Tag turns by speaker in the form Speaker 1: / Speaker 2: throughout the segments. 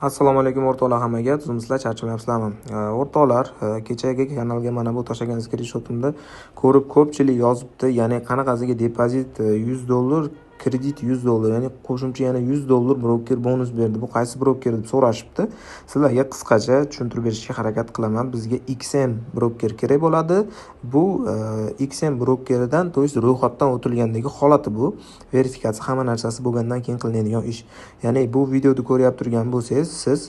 Speaker 1: Assalomu alaykum o'rtoqlar hammaga, tuzumsizlar, charchamayapsizlarmi? O'rtoqlar, kechagi kanalga mana bu tashlagan skrinshotimni ko'rib ko'pchilik yozibdi, ya'ni qanaqasiga depozit $100, kredit $100, ya'ni qo'shimcha yana $100 broker bonus berdi. Bu qaysi broker deb so'rashibdi. Sizlarga qisqacha tushuntirib berishga harakat qilaman. Bizga XM broker kerak bo'ladi. Bu XM brokeridan, to есть ro'yxatdan o'tilgandagi holati bu. Verifikatsiya hamma narsasi bo'lgandan keyin qilinadigan ish. Ya'ni bu videoni ko'ryapti turgan bo'lsangiz, siz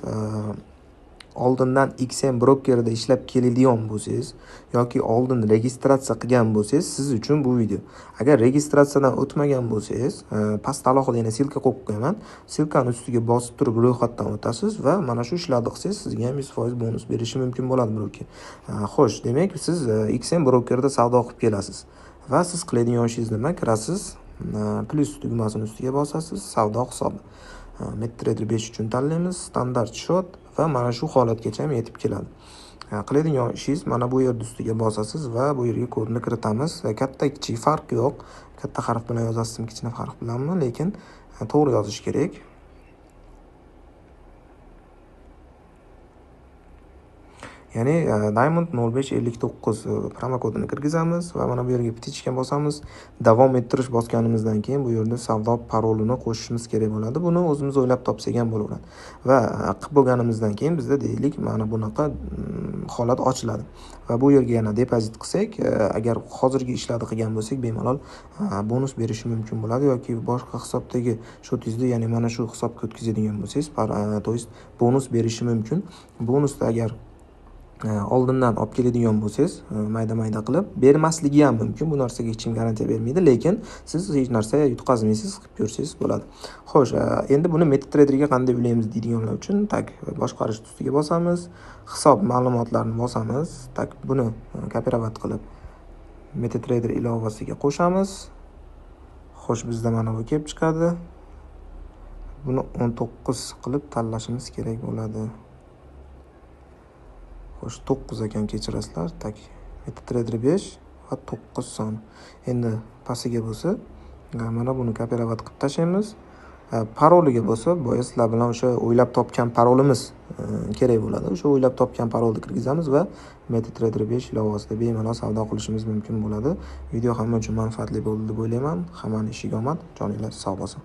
Speaker 1: oldindan XM brokerida ishlab keladigan bo'lsangiz yoki oldin registratsiya qilgan bo'lsangiz, siz uchun bu video. Agar registratsiyadan o'tmagan bo'lsangiz, pastda alohida yana ссылка qo'yib qo'yaman. Ссылкani ustiga bosib turib ro'yxatdan o'tasiz va mana shu ishlarni qilsangiz, sizga ham 100% bonus berishi mumkin bo'ladi broker. Xo'sh, demak, siz XM brokerida savdo qilib kelasiz va siz qiladigan ishingiz nima? Kirasiz, plus tugmasini ustiga bosasiz, savdo hisobi. MetaTrader 5 uchun tanlaymiz, standart shot va mana shu holatgacha ham yetib keladi. Qiladigan ishingiz mana bu yerda ustiga bosasiz va bu yerga kodni kiritamiz. Katta kichik farq yo'q. Katta harf bilan yozasizmi, kichkina harf bilanmi, lekin to'g'ri yozish kerak. Ya'ni Diamond 0559 promokodini kirgizamiz va mana bu yerga птичка bosamiz. Davom ettirish bosganimizdan keyin bu yerda savdo parolini qo'shishimiz kerak bo'ladi. Buni o'zimiz o'ylab topsak ham bo'laveradi. Va qilib bo'lganimizdan keyin bizda deylik mana bunaqa holat ochiladi. Va bu yerga yana depozit qilsak, agar hozirgi ishlarni qilgan bo'lsak, bemalol bonus berishi mumkin bo'ladi yoki boshqa hisobdagi shotingizni, ya'ni mana shu hisobga o'tkazadigan bo'lsangiz, to есть bonus berishi mumkin. Bonusda agar oldindan olib keladigan bo'lsangiz, mayda-mayda qilib bermasligi ham mumkin. Bu narsaga hech kim garantiya bermaydi, lekin siz hech narsa yutqazmaysiz, qilib ko'rsangiz bo'ladi. Xo'sh, endi buni MetaTraderga qanday ulaymiz deydiganlar uchun tak boshqarish ustiga bosamiz, hisob ma'lumotlarini bosamiz, tak buni kopirovat qilib MetaTrader ilovasiga qo'shamiz. Xo'sh, bizda mana bu kelib chiqadi. Buni 19 qilib tanlashimiz kerak bo'ladi. Xo'sh, 9 ekan, kechirasizlar. Tak, MetaTrader 5 va 9 son. Endi pastiga bo'lsa, mana buni kopirovat qilib tashlaymiz. Paroliga bo'lsa, boya sizlar bilan o'sha o'ylab topgan parolimiz kerak bo'ladi. O'sha o'ylab topgan parolni kirgizamiz va MetaTrader 5 ilovasida bemalol savdo qilishimiz mumkin bo'ladi. Video hamma uchun manfaatli bo'ldi deb o'ylayman. Hammaning ishiga omad, joninglar sog' bo'lsin.